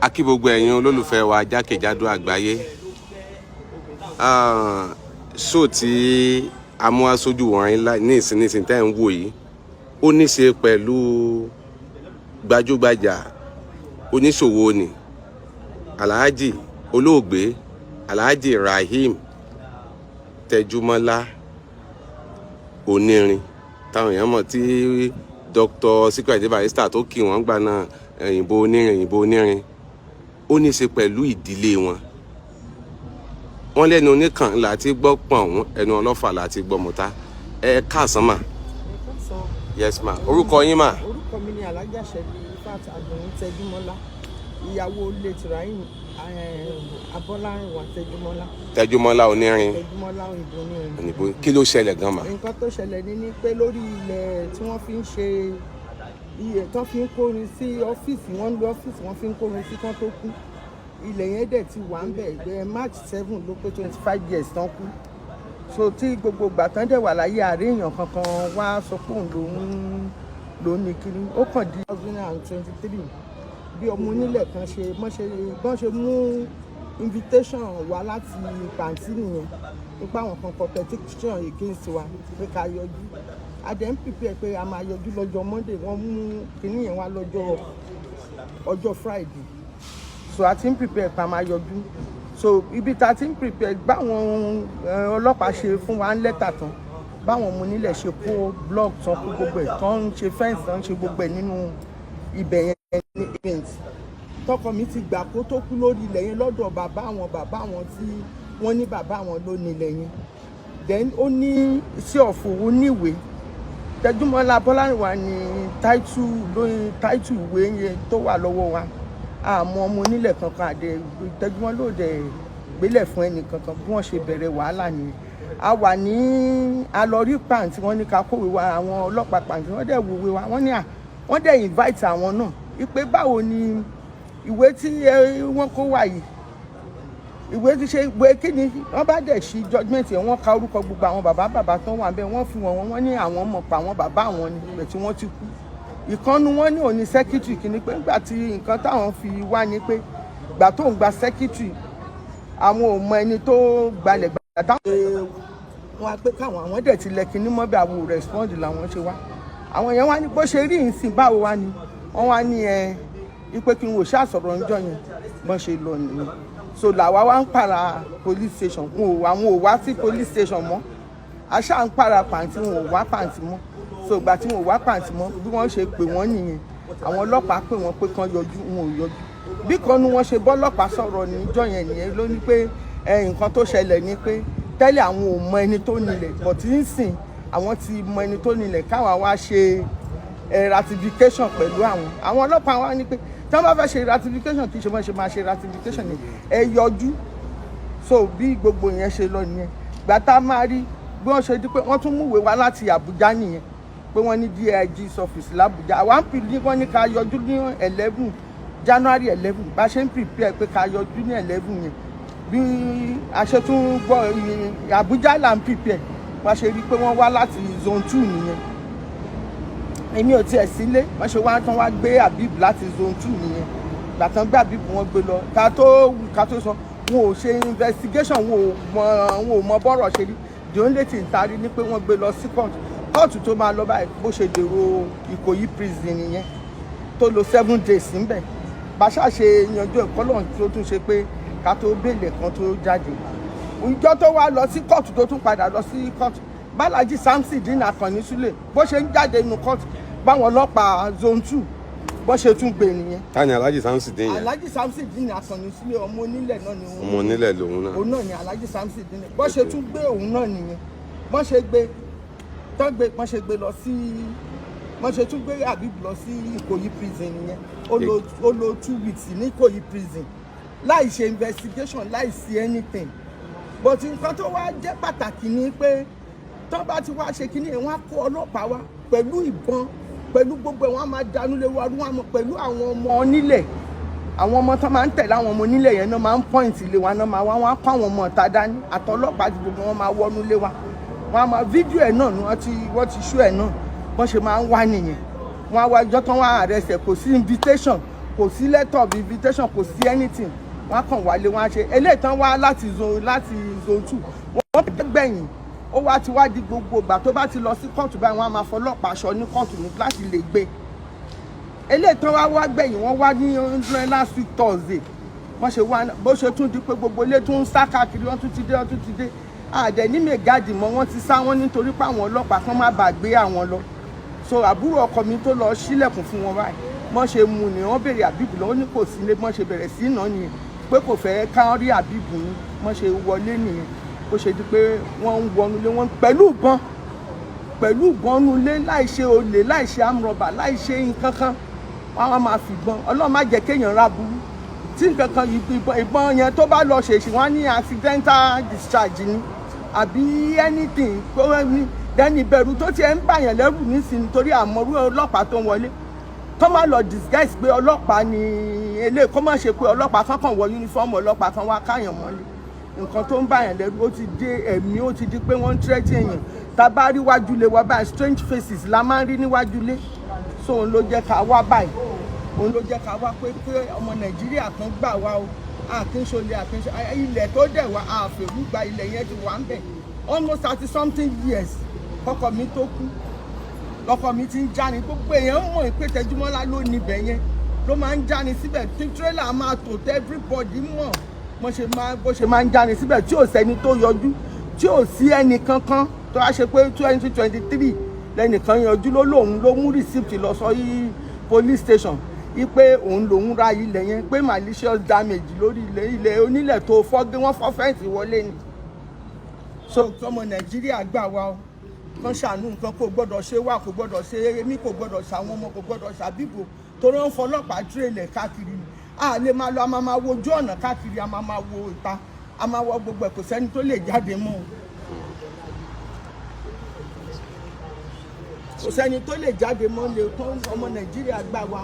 A kí gbogbo ẹ̀yin olólùfẹ́ wa jákèjádò àgbáyé. Show tí a mú wá sójú wọ̀nyí ní ìsinísìn tẹ́ ń wò yìí, ó ní ṣe pẹ̀lú gbajúgbajà oníṣòwò ni Alhaji, olóògbé Alhaji Rahim Tẹjúmọ́lá Onírin, táwọn èèyàn mọ̀ tí Dr. Sikiru Ayinde Barrister tó kí wọ́n gbà náà, òyìnbó onírin, òyìnbó onírin. Ó ní í ṣe pẹ̀lú ìdílé wọn. Wọ́n lẹ́nu oníkàn láti gbọ́ pọ̀n, ẹnu ọlọ́fà láti gbọ́ mọ́ta. Ẹ káàsán mà. Yes ma, orúkọ yín mà? Orúkọ mi ni Alhaja Sherifat Àdùnní Tẹjúmọ́lá, ìyàwó late Rahim Abọ́lárìnwá Tẹjúmọ́lá. Tẹjúmọ́lá Onírin. Tẹjúmọ́lá, òyìnbó onírin. Òyìnbó. Kí ló ṣẹlẹ̀ gan mà? Nǹkan tó ṣẹlẹ̀ ní pé lórí ilẹ̀ tí wọ́n fi ń ṣe iye tó fi ń kórin sí ọ́fíìsì, wọ́n ń lo ọ́fíìsì, wọ́n fi ń kórin sí kán tó kú. Ilẹ̀ yẹn dẹ̀ ti wà ń bẹ̀ ẹ̀ March 7 ló pé 25 years tán kú. So tí gbogbo ìgbà tán dẹ̀ wà láyé, àárẹ̀ èèyàn kankan wá sọ pé òun lòún lòún ní kiri. Ó kàn di 2023, bí ọmọ onílẹ̀ kan ṣe bọ́n ṣe mú invitation wá láti Pàǹtí nìyẹn, nípa àwọn kan kọ petition against wa pé ká yọjú. A dẹ̀ ń prepare pé a máa yọjú lọ́jọ́ Monday. Wọ́n mú kinní yẹn wá lọ́jọ́ ọjọ́ Friday, so a ti ń prepare pé a máa yọjú. So ibi tá a ti ń prepare, báwọn ọlọ́pàá ṣe fún wa ń lẹ́tà tán, báwọn ọmọ onílẹ̀ ṣe kó block tán, kó gbogbo ẹ̀ tán, ń ṣe fence tán, ń ṣe gbogbo ẹ̀ nínú ibẹ̀ yẹn ní event. Tọkọ mi ti gbà kó tó kú lórí ilẹ̀ yẹn lọ́dọ̀ bàbá àwọn, bàbá àwọn tí wọ́n ní bàbá àwọn ló ní ilẹ̀ yẹn. Then ó ní sí ọ̀fọ̀, ó níwèé Tẹjúmọ́lá Bọ́lárìnwá ní title, lóyún title ìwé yẹn tó wà lọ́wọ́ wa. Àmọ́ ọmọ onílẹ̀ kankan àdé Tẹjúmọ́lá ò dẹ̀ gbélẹ̀ fún ẹnì kankan. Bí wọ́n ṣe bẹ̀rẹ̀ wàhálà nìyẹn. A wà ní a lọ rí Pàǹtí, wọ́n ní ká kówé wa. Àwọn ọlọ́pàá Pàǹtí, wọ́n dẹ̀ wòwe wa, wọ́n ní à wọ́n dẹ̀ invite àwọn náà wípé báwo ni ìwé tí wọ́n kó wà yìí, ìwé tí ṣe ìwé kí ni. Wọ́n bá dẹ̀ ṣí judgement yẹn, wọ́n ka orúkọ gbogbo àwọn bàbá bàbá tó wà bẹ́ẹ̀. Wọ́n fi wọ́n, wọ́n ní àwọn mọ̀ pa àwọn bàbá àwọn ni ibẹ̀ tí wọ́n ti kú. Ìkànnù wọn ní òní secretary kìíní pé nígbà tí nǹkan táwọn fi wá ni pé gbà tó ń gba secretary, àwọn ò mọ ẹni tó gbalẹ̀ gbà táwọn wọn á pé káwọn àwọn dẹ̀ ti lẹ kinní mọ́ bí àwọn ò respond làwọn ṣe wá. Àwọn yẹn wá ní bó ṣe rí ìsìn, báwo wá ni wọ́n wá ní ẹ ipe kí n wò ṣáà sọ̀rọ̀ ńjọ́ yẹn, bọ́n ṣe lọ nìyẹn. So làwa wá ń para police station, wọn ò, àwọn ò wá sí police station mọ́. A ṣáà ń para Pàǹtí, wọn ò wá Pàǹtí mọ́. So ìgbà tí wọn ò wá Pàǹtí mọ́, bí wọ́n ṣe pè wọ́n nìyẹn. Àwọn ọlọ́pàá pè wọ́n pé kán yọjú, wọn ò yọjú. Bí kan nu wọn ṣe bọ́lọ́pàá sọ̀rọ̀ níjọ́ yẹn nìyẹn, ló ní pé ẹ nǹkan tó ṣẹlẹ̀ ni pé tẹ́lẹ̀ àwọn ò mọ ẹni tó nílẹ̀, but nísìn àwọn ti mọ ẹni tó nílẹ̀, káwa wá ṣe ratification pẹ̀lú àwọn. Àwọn ọlọ́pàá wa ní pé tí wọ́n bá fẹ́ ṣe ratification, kì í ṣe wọ́n ṣe máa ṣe ratification ni, ẹ yọjú. So bí gbogbo yẹn ṣe lọ nìyẹn. Gbà tá a máa rí bí wọ́n ṣe di pé wọ́n tún múwèé wá láti Àbújá nìyẹn, pé wọ́n ní DIG's office l'Àbújá. Àwa ń pè ní wọ́n ní ká yọjú ní 11, January 11. Bá ṣe ń prepare pé ká yọjú ní 11 yẹn, bí a ṣe tún gbọ́ Àbújá là ń prepare, bá ṣe rí i pé wọ́n wá láti Zone 2 nìyẹn. Èmi ò tiẹ̀ sílé. Wọ́n ṣe wá tán, wá gbé Habib láti Zone 2 nìyẹn. Gbàtàn gbé Habib, wọ́n gbé lọ. Ká tó sọ, wọn ò ṣe investigation, wọn ò mọ bọ́rọ̀ ṣe rí. The only thing tá a rí ni pé wọ́n gbé lọ sí court. Kóòtù tó máa lọ báyìí, bó ṣe dèrò Ìkòyí prison nìyẹn, tó lò 7 days níbẹ̀. Bá ṣáà ṣe yanjú ẹ̀kọ́ lọ́hùn tó tún ṣe pé ká tó bail kan tó jáde. Ìjọ tó wá lọ sí kóòtù, tó tún padà lọ sí kóòtù, Bálájì Samson Akànní Súlè, bó ṣe ń jáde nínú kóòtù, báwọn ọlọ́pàá Zone 2 bó ṣe tún gbé nìyẹn. Ta ni Alhaji Samson dín yẹn? Alhaji Samson Akànní Súlè, ọmọ onílẹ̀ náà ni òun. Ọmọ onílẹ̀ lòun náà? Òun náà ni Alhaji Samson dín. Bó ṣe tún gbé òun náà nìyẹn. Bó ṣe gbé tán gbé, bó ṣe gbé lọ sí, bó ṣe tún gbé Habib lọ sí Ìkòyí prison nìyẹn. Ó lò 2 weeks ní Ìkòyí prison láì ṣe investigation, láì sí anything. But nǹkan tó wá jẹ́ pàtàkì ni pé tán bá ti wá ṣe kínní ẹ̀, wọ́n á kó ọlọ́pàá wá pẹ̀lú ìbọn, pẹ̀lú gbogbo ẹ̀, wọ́n á máa dánú lé wa, wọ́n á mọ̀ pẹ̀lú àwọn ọmọ onílẹ̀. Àwọn ọmọ tán máa ń tẹ̀lé àwọn ọmọ onílẹ̀ yẹn náà máa ń point lé wa náà, máa wá, wọ́n á kó àwọn ọmọ ọ̀tá dání àtọlọ́pàá àti gbogbo wọn máa wọnú lé wa. Wọ́n á máa fídíò ẹ̀ náà ni wọ́n ti ṣú ẹ̀ náà. Bọ́n ṣe máa ń wá nìyẹn. Wọ́n á wá ìjọ tán, wá arrest ẹ̀. Kò sí invitation, kò Kò sí letter of invitation, kò sí anything. Wọ́n á kàn wálé, wọ́n á ṣe eléyìí tán wá láti zone 2. Wọ́n gbẹ̀yìn, ó wá ti wá di gbogbo ìgbà tó bá ti lọ sí kóòtù báyìí, wọ́n á máa fọlọ́pàá aṣọ ní kóòtù ní láti lè gbé. Eléyìí tán wá wá gbẹ̀yìn, wọ́n wá ní last week Thursday. Wọ́n ṣe wá, bó ṣe tún di pé gbogbo ilé tún ń sá káàkiri, wọ́n tún ti dé, wọ́n tún ti dé. Àdẹ ní mẹ́gàdì mọ́, wọ́n ti sá wọ́n nítorí pé àwọn ọlọ́pàá kan má bàa gbé àwọn lọ. So àbúrò ọkọ mi tó lọ sílẹ̀kùn fún wọn báyìí, wọ́n ṣe mú ni wọ́n béèrè Àbíbù lọ́wọ́, ní kò sí ilé. Wọ́n ṣe bẹ̀rẹ̀ sí náà nìyẹn, pé kò fẹ́ ká rí Àbíbù ni. Wọ́n ṣe wọlé nìyẹn, bó ṣe di pé wọ́n ń wọnú ilé wọn pẹ̀lú ìbọn, pẹ̀lú ìbọn nulẹ̀, láì ṣe olè, láì ṣe amrọ̀bà, láì ṣe nǹkan kan. Wọ́n á máa fìbọn. Ọlọ́run má jẹ́ kéèyàn ra burú tí nǹkan kan. Ìbọn yẹn, tó bá lọ ṣèṣì, wọ́n á ní accidental discharge ni àbí anything kó ní. Then ìbẹ̀rù tó tiẹ̀ ń bàyàn lẹ́rù nísìnyí, torí àmọ́rú ọlọ́pàá tó ń wọlé, kó má lọ disguise pé ọlọ́pàá ni eléyìí, kó má ṣe pé ọlọ́pàá kankan wọ uniform ọlọ́pàá kan wá káyàn mọ́lé. Nǹkan tó ń bàyàn lẹ́rù, ó ti dé ẹ̀mí, ó ti di pé wọ́n ń threaten èèyàn. Tá a bá rí wájú lé wa báyìí, strange faces la máa ń rí níwájú lé. So òun ló jẹ́ ká wá báyìí, òun ló jẹ́ ká wá pé ọmọ Nàìjíríà kan gbà wá o. Àkínṣolè àkínṣe ilẹ̀ tó dẹ̀ wá àfẹ̀rú gba ilẹ̀ yẹn ti wà ń bẹ̀ almost 30 something years. Kọ́kọ́ mi tó kú, lọ́kọ mi ti ń jáni. Gbogbo èèyàn mọ̀ pé Tẹjúmọ́lá ló níbẹ̀ yẹn, ló máa ń jáni síbẹ̀, tí tírélà máa tò tẹ́. Everybody mọ̀ bó ṣe máa ń jáni síbẹ̀, tí ò sẹ́ni tó yọjú, tí ò sí ẹnì kankan. Tó wá ṣe pé 2023 lẹ́nìkan yọjú, ló lóun ló mú receipt lọ sọ yí police station pé òun lòun ra ilẹ̀ yẹn, pé malicious damage lórí ilẹ̀, ilẹ̀ onílẹ̀ tó fọ́ gé, wọ́n fọ́ fence wọlé ni. So ọmọ Nàìjíríà gbà wá o, kán ṣàánú. Nǹkan kò gbọ́dọ̀ ṣe wá, kò gbọ́dọ̀ ṣe èmi, kò gbọ́dọ̀ ṣàwọn ọmọ, kò gbọ́dọ̀ ṣàbíbò, torí wọ́n fọlọ́pàá tírèlẹ̀ káàkiri ni. A lè máa lọ, a máa máa wojú ọ̀nà káàkiri, a máa máa wo ìta, a máa wọ gbogbo ẹ̀. Kò sẹ́ni tó lè jáde mọ́ o. Kò sẹ́ni tó lè jáde mọ́ lè tó. Ọmọ Nàìjíríà gbà wá,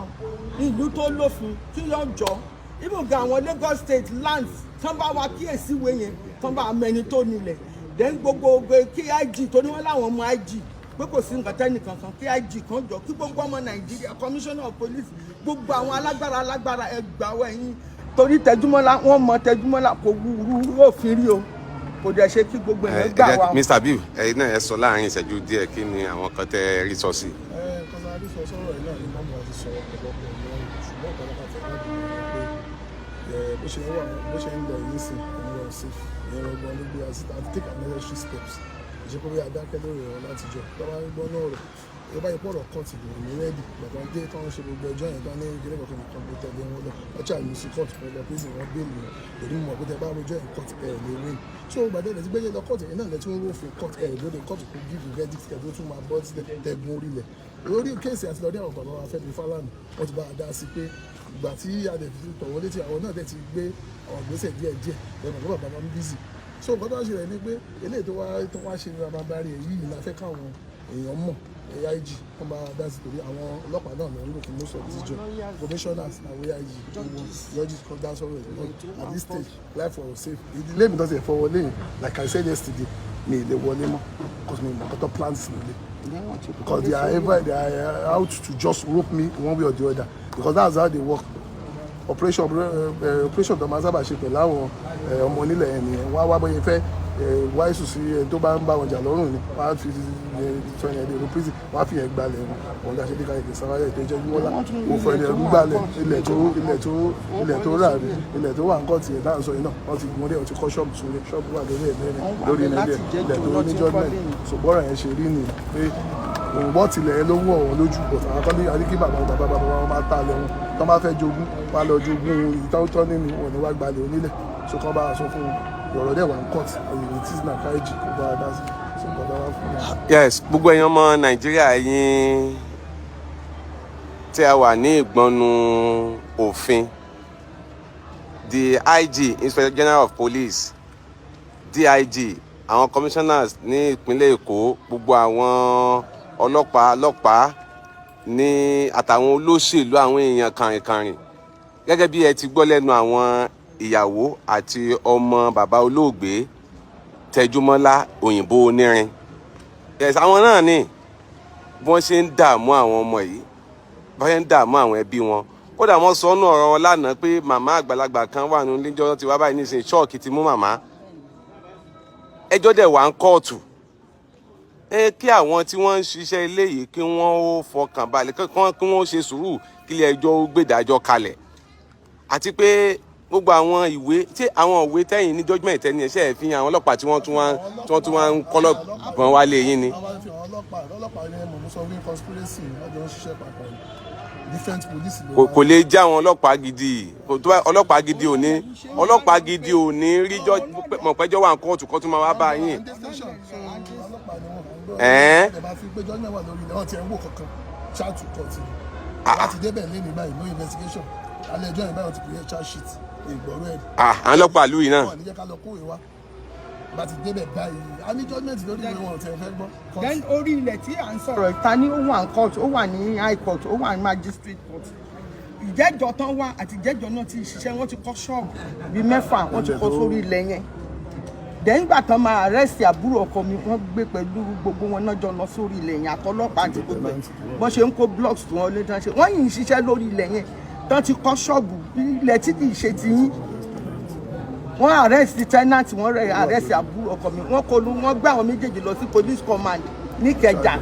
ìlú tó lófin tí yóò jọ even gan àwọn Lagos State lands tán bá wa kíyèsí ìwé yẹn, tán bá mẹni tó nílẹ̀. Then gbogbo kí IG tó ní wọ́n láwọn ọmọ IG pé kò sí nǹkan tẹ́nìkan kan, kí IG kan jọ, kí gbogbo ọmọ Nàìjíríà, commissioner of police, gbogbo àwọn alágbára alágbára, ẹ gbà wọ ẹ̀yìn, torí Tẹjúmọ́lá, wọ́n mọ Tẹjúmọ́lá, kò wúru òfin rí o, kò dẹ̀ ṣe kí gbogbo èèyàn gbà wá. Mr. Habib, ẹ̀yin náà ẹ sọ láàrin ìṣẹ́jú díẹ̀, kí ni àwọn kan tẹ́ rí sọ sí? Ẹ nǹkan tá a rí sọ sọ́rọ̀ yìí náà ni mọ́mú àti sọ ọ̀pọ̀lọpọ̀ ọ̀rọ̀, ṣùgbọ́n ọ̀pọ̀lọpọ̀ àti ẹ̀ka dùn ní pé bó ṣe ń wà, bó ṣe ń lọ yìí sìn, òun lọ safe. Ìyẹn ọgbọ́n ló gbé àti take unnecessary steps. Ìṣe pé bí adákẹ́ lórí ọ̀rọ̀ látijọ́ tó bá ń gbọ́ náà rọ̀ ẹ bá yẹ pọ̀ ọ̀rọ̀ court lò ní ready gbàtàn dé tó ń ṣe gbogbo ẹjọ́ yẹn tó ní kíní kankan nìkan ló tẹ̀lé wọn lọ, wọ́n ṣàlù sí court, wọn lọ prison, wọn bail wọn. Èyí mọ̀ pé tẹ bá rojọ́ yẹn court, ẹ̀ lè win. So gbàdé ẹ̀ ti gbẹ́jẹ́ lọ court yẹn náà, lẹ́ tún rófin court ẹ̀ lóde court kò give you verdict kẹ̀ tó tún máa bọ́ sílẹ̀ tẹ̀gùn orílẹ̀ lórí case. Àti lọ́dẹ̀ àwọn bàbá wa Fẹ́mi Fálànà, wọ́n ti bá a dá sí pé ìgbà tí a dẹ̀ fi tọ̀wọ́ létí, àwọn náà dẹ̀ ti gbé àwọn ìgbésẹ̀ díẹ̀ díẹ̀ lẹ́nu pé bàbá wa ń busy. So nǹkan tó wá ṣẹlẹ̀ ni pé eléyìí tó wá ṣe ní babambari èyí la fẹ́ káwọn èèyàn mọ̀. AIG wọ́n bá dá sí, torí àwọn ọlọ́pàá náà ló ń lò fún most of this job, commissioners, àwọn AIG, gbogbo judges kan dá sọ̀rọ̀ ẹ̀. At this stage, life for safe. Ìdílé mi tó ti ẹ̀ fọwọ́ lẹ́yìn, like I said yesterday, mi ì lè wọlé mọ́ because mi mọ̀ kọ́tọ́ plans nílé, because they are out to just rope me one way or the other, because that's how they work. Operation tó máa sábà ṣe pẹ̀lú àwọn ọmọ onílẹ̀ yẹn nìyẹn. Wọ́n á wá bóyá fẹ́ wá ìsù sí ẹni tó bá ń bá wọn jà lọ́rùn ni, wọ́n á fi sọ yẹn dèrò prison, wọ́n á fi yẹn gbalẹ̀ wọn. Òun dá ṣe dé káyọ̀ sáwáyé tó jẹ́ wọ́lá òfò ẹni ẹ̀rú gbalẹ̀ ilẹ̀ tó rà rí, ilẹ̀ tó wà ń kọ́ tiẹ̀ dáhùn sọ yìí náà. Wọ́n ti gun orí ẹ̀, wọ́n ti kọ́ ṣọ́ọ̀bù sórí ṣọ́ọ̀bù wà lórí ẹ̀ mẹ́rin lórí ilẹ̀ tó ní judgement. So bọ́ọ̀rọ̀ yẹn ṣe rí nìyẹn, pé òun bọ́ tilẹ̀ ló wọ̀ wọ́n lójú, but àwọn kan ní adíkí bàbá bàbá bàbá wọn máa ta lẹ̀ wọn tó máa fẹ́ jogún, wọn á lọ jogún ìtọ́tọ́ nínú wọn ni wọ́n gbalẹ̀ onílẹ̀. So kọ́ bá a sọ fún wọn, ọ̀rọ̀ dẹ̀ wà ń court it is na káyọ̀jì kó bá a dá sí. So nǹkan tó wá fún wọn. Yes, gbogbo ẹ̀yin ọmọ Nàìjíríà, ẹ̀yin tí a wà ní ìgbọnnu òfin, the IG, Inspector General of Police, DIG, àwọn commissioners ní ìpínlẹ̀ Èkó, gbogbo àwọn ọlọ́pàá ọlọ́pàá ní àtàwọn olóṣèlú, àwọn èèyàn kàrìnkàrìn, gẹ́gẹ́ bí ẹ ti gbọ́ lẹ́nu àwọn ìyàwó àti ọmọ bàbá olóògbé Tẹjúmọ́lá Òyìnbó Onírin. Yes, àwọn náà ni bí wọ́n ṣe ń dààmú àwọn ọmọ yìí, bá ṣe ń dààmú àwọn ẹbí wọn. Kódà wọ́n sọ ọ́nù ọ̀rọ̀ wọn lánàá pé màmá àgbàlagbà kan wà nínú ilé tí wàá báyìí nísìnyí, shock ti mú màmá. Ẹjọ́ dẹ̀ wà ń kóòtù. Ẹ kí àwọn tí wọ́n ń ṣiṣẹ́ ilé yìí kí wọ́n ó fọkàn balẹ̀, kí wọ́n ó ṣe sùúrù kí ilé ẹjọ́ ó gbèdájọ́ kalẹ̀. Àti pé gbogbo àwọn ìwé tí àwọn ìwé tẹ̀yìn ní judgement tẹ́ni ẹ̀ ṣe é fi hàn àwọn ọlọ́pàá tí wọ́n tún wá ń kọ́lọ́ bọ̀n wá lé yín ni? Àwọn fi àwọn ọlọ́pàá, ọlọ́pàá ni mọ̀ mú sọ wí conspiracy, wọ́n jọ ń ṣiṣẹ́ papọ̀ ni, different police ló Kò lè jẹ́ àwọn ọlọ́pàá gidi. Kò tó ọlọ́pàá gidi ò ní, ọlọ́pàá gidi ò ní rí mọ̀pẹ́jọ́ wà ní kóòtù kó tún máa wá bá yín. Station, so ọlọ́pàá ni wọ́n ń gbọ́. Ẹ̀ẹ́n. Ẹ̀ bá fi pé judgement wà lórí ilẹ̀, wọ́n ti ẹ̀ ń wò kankan, charge to court ni. Láti débẹ̀ lé ní báyìí, no investigation. Alẹ́ ẹjọ́ yẹn báyìí, wọ́n ti prepare charge sheet, ìgbọ̀rọ̀ ẹ̀. Ah, àwọn ọlọ́pàá ìlú yìí náà. Wọ́n ní jẹ́ ká lọ kó ìwé wa. Bá ti débẹ̀ báyìí, a ní judgement lórí ìwé, wọn ò tiẹ̀ fẹ́ gbọ́. Then orí ilẹ̀ tí à ń sọ̀rọ̀ ìta ní, ó wà ní court, ó wà ní high court, ó wà ní magistrate court. Ìjẹ́jọ́ tán wá àti ìjẹ́jọ́ náà ti ṣiṣẹ́, wọ́n ti kọ́ ṣọ́ọ̀bù bíi mẹ́fà, wọ́n ti kọ́ sórí ilẹ̀ yẹn. Then ìgbà tán máa arrest àbúrò ọkọ mi, wọ́n gbé pẹ̀lú gbogbo wọn náà jọ lọ sórí ilẹ̀ yẹn, àtọlọ́pàá àti gbogbo ẹ̀. Bọ́n ṣe ń kó blocks tí wọ́n lé tán ṣe, wọ́n yìí ń ṣiṣẹ́ lórí ilẹ̀ yẹn tán ti kọ́ ṣọ́ọ̀bù, ilẹ̀ tí kì í ṣe tiyín. Wọ́n arrest tenant, wọ́n rẹ̀ arrest àbúrò ọkọ mi, wọ́n kọlu, wọ́n gbé àwọn méjèèjì lọ sí police command n'Ìkẹjà.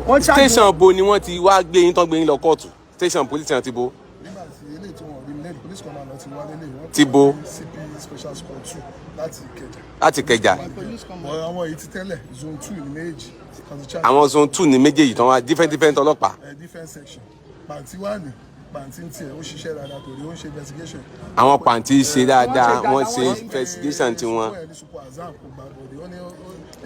Wọ́n charge. Station bo ni wọ́n ti wá gbé yín tán, gbé yín lọ kóòtù? Station police station ti bo? Nígbà tí eléyìí tí wọ́n rí lẹ́yìn police command ti wá lélẹ̀, wọ́n Ti bo? CP special squad 2 láti Ìkẹjà. Láti Ìkẹjà. Police command. Bọ̀ àwọn èyí ti tẹ́lẹ̀, zone 2 ní méjì kan ti charge. Àwọn zone 2 ní méjèèjì tán wá, different different ọlọ́pàá. Ẹ different section. Pàǹtí wà ní Pàǹtí ń tiẹ̀, ó ṣiṣẹ́ dáadáa torí ó ń ṣe investigation. Àwọn Pàǹtí ṣe dáadáa, wọ́n ṣe Wọ́n investigation tiwọn. Wọ́n ní Super Azam kò gbà bọ̀dé, ó ní ó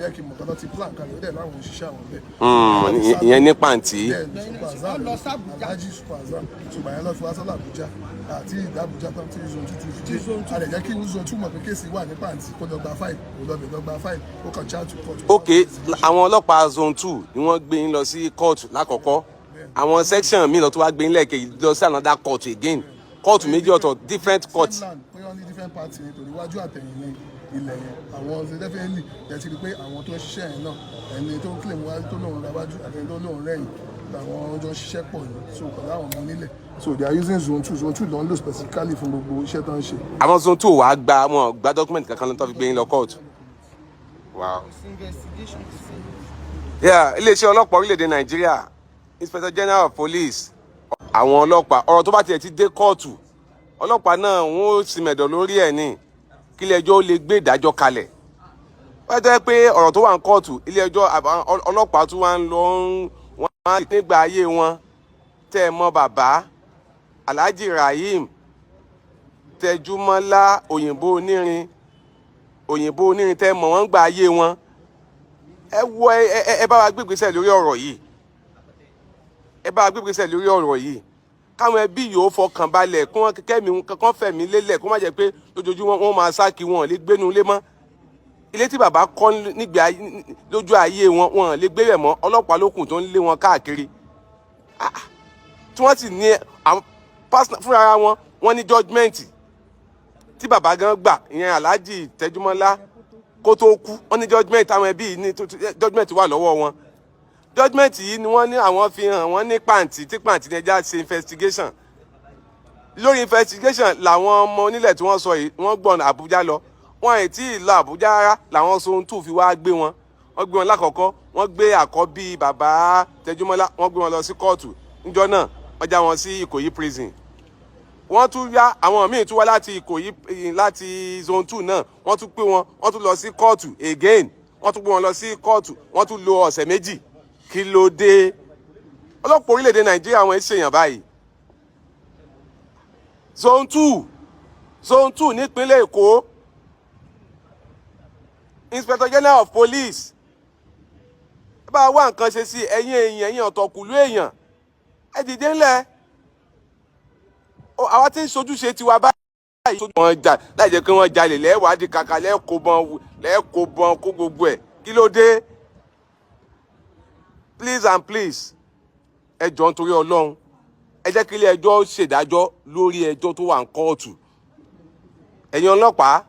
yẹ kí n mọ̀ kọ́tọ́ ti plan kalẹ̀, ó dẹ̀ láwọn òṣìṣẹ́ àwọn bẹ́ẹ̀. Ìyẹn ní Pàǹtí. Bẹ́ẹ̀ ni, Super Azam. Wọ́n lọ sí Àbújá. Alhaji Super Azam, ṣùgbọ́n yẹn lọ fi wá sọ́lá Àbújá àti ìdá Àbújá tán tí zone 2 tún fi dé. A lè jẹ́ kí zone 2 mọ̀ pé case wà ní Pàǹtí, kó lọ gba file, kó lọ bẹ̀ lọ gba file, ó kàn charge to court. Ok, àwọn ọlọ́pàá zone 2 ni wọ́n gbé yín lọ sí kóòtù lákọ̀ọ́kọ́. Àwọn section míì lọ tó wá gbé yín lẹ́ẹ̀kejì lọ sí another court again. Kóòtù méjì ọ̀tọ̀, different court. Same land, pé wọ́n ní different party nítorí iwájú àtẹ̀yìn ní ilẹ̀ yẹn. Àwọn definitely ẹ ti rí i pé àwọn tó ń ṣiṣẹ́ yẹn náà, ẹni tó ń claim wájú tó lóun ra wájú àti ẹni tó lóun rẹ̀yìn làwọn jọ ń ṣiṣẹ́ pọ̀ ní, so pẹ̀lú àwọn ọmọ onílẹ̀. So they are using zone 2. Zone 2 ló ń lò specifically fún gbogbo iṣẹ́ tó ń ṣe. Àwọn zone 2 wàá gba, wọn gba document kankan lọ́tọ́ fi gbé yín lọ kóòtù. Wow. Investigation ti ṣe. Yeah, iléeṣẹ́ ọlọ́pàá orílẹ̀-èdè Nàìjíríà, Inspector General of Police, àwọn ọlọ́pàá, ọ̀rọ̀ tó bá tiẹ̀ ti dé kóòtù, ọlọ́pàá náà wọ́n ó sì mẹ̀dọ̀ lórí ẹ̀ ní kí ilé ẹjọ́ ó lè gbé ìdájọ́ kalẹ̀. Wọ́n jẹ́ pé ọ̀rọ̀ tó wà ní kóòtù, ilé ẹjọ́, ọlọ́pàá tún wá ń lọ ń wọ́n á nígbà ayé wọn. Tẹ́ ẹ mọ̀ bàbá Alhaji Rahim Tẹjúmọ́lá, òyìnbó onírin, òyìnbó onírin, tẹ́ ẹ mọ̀ wọ́n gbà ayé wọn. Ẹ wo, ẹ bá wa gbégbèsè lórí ọ̀rọ̀ yìí. Ẹ bá wa gbégbèsè lórí ọ̀rọ̀ yìí, káwọn ẹbí yòó fọkàn balẹ̀, kí wọ́n kẹ́mi kán fẹ̀mí lélẹ̀, kó má jẹ́ pé lójoojúmọ́ wọ́n máa sá kí wọn lè gbénu ilé mọ́. Ilé tí bàbá kọ́ nígbà lójú ayé wọn, wọn lè gbé bẹ̀ mọ́. Ọlọ́pàá lókùn tó ń lé wọn káàkiri. Ah, ah. Tí wọ́n sì ní àwọn fúnra wọn, wọ́n ní judgement tí bàbá gan gbà, ìyẹn Alhaji Tẹjúmọ́lá, kó tó kú. Wọ́n ní judgement, àwọn ẹbí yìí ní judgement wà lọ́wọ́ wọn. Judgement yìí ni wọ́n ní àwọn fi hàn wọ́n ní Pàǹtí, tí Pàǹtí ní ẹja ṣe investigation. Lórí investigation làwọn ọmọ onílẹ̀ tí wọ́n sọ yìí, wọ́n gbọ̀n Àbújá lọ. Wọ́n ì tí ì lọ Àbújá rárá làwọn zone 2 fi wá gbé wọn. Wọ́n gbé wọn lákọ̀ọ́kọ́, wọ́n gbé àkọ́bí bàbá Tẹjúmọ́lá, wọ́n gbé wọn lọ sí kóòtù níjọ́ náà, wọ́n já wọn sí Ìkòyí prison. Wọ́n tún yá àwọn míì tún wá láti Ìkòyí, láti zone 2 náà, wọ́n tún pé wọn, wọ́n tún lọ sí kóòtù again, wọ́n tún gbé wọn lọ sí kóòtù, wọ́n tún lo ọ̀sẹ̀ 2. Kí ló dé? Ọlọ́pàá orílẹ̀-èdè Nàìjíríà, wọn ṣèyàn báyìí. Zone 2, zone 2 nípínlẹ̀ Èkó. Inspector General of Police, ẹ bá wá nǹkan ṣe sí. Ẹ̀yin èèyàn, ẹ̀yin ọ̀tọ̀kùlú èèyàn, ẹ dìde ńlẹ̀. Àwa tí ń ṣojúṣe tiwa báyìí, wọ́n jà láì jẹ́ pé wọ́n jalè, lẹ́wàá di kàkà, lẹ́ẹ̀kọ́ lẹ́ẹ̀kọ́ bọ́n kó gbogbo ẹ̀. Kí ló dé? Please and please, ẹ jọ̀ọ́, nítorí Ọlọ́run, ẹ jẹ́ kí ilé ẹjọ́ ṣèdájọ́ lórí ẹjọ́ tó wà ní kóòtù. Ẹ̀yin ọlọ́pàá,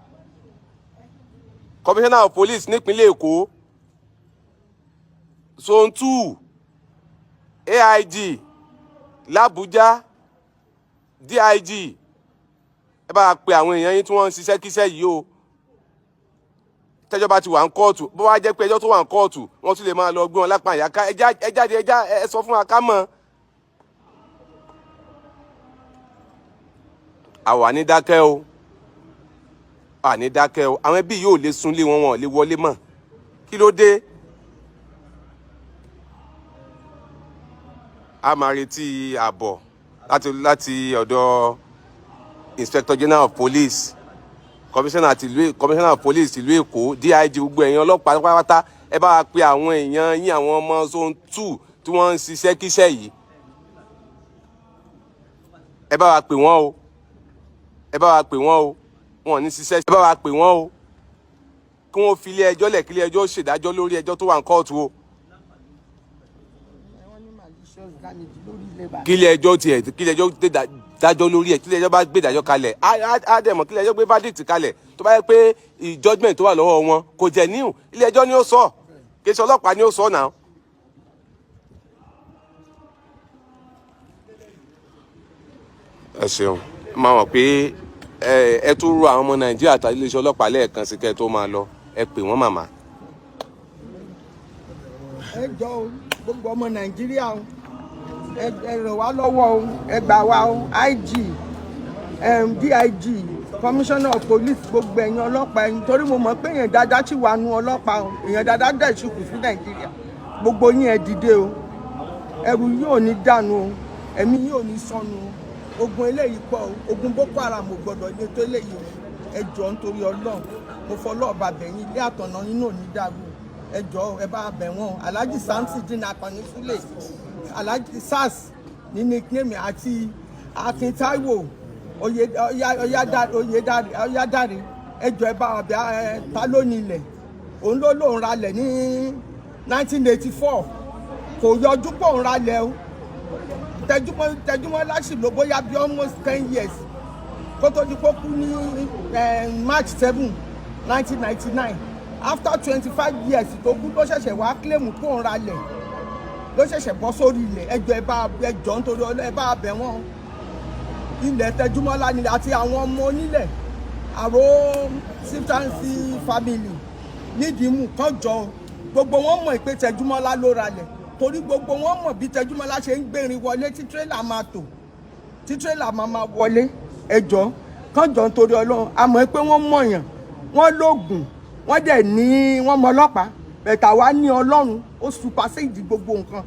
Commissioner of Police nípínlẹ̀ Èkó, zone 2, AIG làbújá, DIG, ẹ bá pe àwọn èèyàn yín tí wọ́n ń ṣiṣẹ́ kíṣẹ́ yìí o. Tẹ́jọ́ bá ti wà ń kóòtù, bó wá jẹ́ pé ẹjọ́ tó wà ń kóòtù, wọ́n tún lè máa lọ gbé wọn lápá àyàká. Ẹ jáde, ẹ sọ fún wa ká mọ̀. Àwa ní dákẹ́ o, àní dákẹ́ o. Àwọn ẹbí yóò lè súnlé wọn, wọn ò lè wọlé mọ́. Kí ló dé? A máa retí àbọ̀ láti ọ̀dọ̀ Inspector General of Police, Commissioner tìlú, Commissioner of Police ìlú Èkó, DIG, gbogbo ẹ̀yin ọlọ́pàá pátápátá, ẹ bá wa pe àwọn èèyàn yín, àwọn ọmọ zone 2 tí wọ́n ń ṣiṣẹ́ kíṣẹ́ yìí, ẹ bá wa pè wọ́n o, ẹ bá wa pè wọ́n o. Wọn ò ní ṣiṣẹ́, ẹ bá wa pè wọ́n o, kí wọ́n fi ilé ẹjọ́ lẹ̀, kí ilé ẹjọ́ ṣèdájọ́ lórí ẹjọ́ tó wà ní kóòtù o. Wọ́n ní malicious damage lórí ilé bàbá. Kí ilé ẹjọ́ tiẹ̀, kí ilé ẹjọ́ dájọ́ lórí ẹ̀. Kí ilé ẹjọ́ bá gbé ìdájọ́ kalẹ̀, á dẹ̀ mọ̀. Kí ilé ẹjọ́ gbé verdict kalẹ̀, tó bá yẹ pé judgement tó wà lọ́wọ́ wọn kò jẹ́ níhùn, ilé ẹjọ́ ni ó sọ, kì í ṣe ọlọ́pàá ni ó sọ náà. Ẹ ṣeun. Máa mọ̀ pé ẹ tún rọ àwọn ọmọ Nàìjíríà tàbí iléeṣẹ́ ọlọ́pàá lẹ́ẹ̀kan sí kẹ́ ẹ tó máa lọ. Ẹ pè wọ́n, màmá. Ẹ jọ o, gbogbo ọmọ Nàìjíríà o, ẹ ràn wá lọ́wọ́ o, ẹ gbà wá o. IG, DIG, Commissioner of Police, gbogbo ẹ̀yin ọlọ́pàá ẹ̀yin, torí mo mọ̀ pé èèyàn dáadáa sì wà nù ọlọ́pàá o, èèyàn dáadáa dẹ̀ sì kù sí Nàìjíríà. Gbogbo yín, ẹ dìde o. Ẹrù yín ò ní dànù o, ẹ̀mí yín ò ní sọnù o. Ogun eléyìí pọ̀ o, ogun Boko Haram ò gbọ́dọ̀ ilé tó eléyìí o. Ẹ jọ̀ọ́, nítorí Ọlọ́run, mo fọlọ́ọ̀bà bẹ̀yìn, ilé àtọ̀nà yín náà ní dàrú o. Ẹ jọ̀ọ́, ẹ bá bẹ̀ wọ́n o. Alhaji Samsudeen Akànní Sule, Alhaji SARS ní nickname, àti Akin Taiwo Oyèdáre, ẹ jọ̀ọ́, ẹ bá wa bẹ̀. Ẹ ta ló ní ilẹ̀? Òun ló lóun ralẹ̀ ní 1984, kò yọjú pé òun ralẹ̀ o. Tẹjúmọ́ láṣì ló bóyá bí almost 10 years kó tó di pé ó kú ní March 7, 1999. After 25 years tó kú ló ṣẹ̀ṣẹ̀ wá claim pé òun ralẹ̀, ló ṣẹ̀ṣẹ̀ bọ́ sórí ilẹ̀. Ẹ jọ̀ọ́, ẹ bá, ẹ jọ̀ọ́, nítorí Ọlọ́, ẹ bá bẹ̀ wọ́n. Ilẹ̀ Tẹjúmọ́lá nílẹ̀ àti àwọn ọmọ onílẹ̀, àrò chieftaincy family nídìímù kan jọ, gbogbo wọn mọ̀ pé Tẹjúmọ́lá ló ralẹ̀, torí gbogbo wọn mọ̀ bí Tẹjúmọ́lá ṣe ń gbérin wọlé, tí tírélà máa tò, tí tírélà máa wọlé. Ẹ jọ̀ọ́, kán jọ, nítorí Ọlọ́run. A mọ̀ pé wọ́n mọ̀yàn, wọ́n lóògùn, wọ́n dẹ̀ ní wọ́n mọ ọlọ́pàá bẹ̀tà wá ní Ọlọ́run, ó supersede gbogbo nǹkan.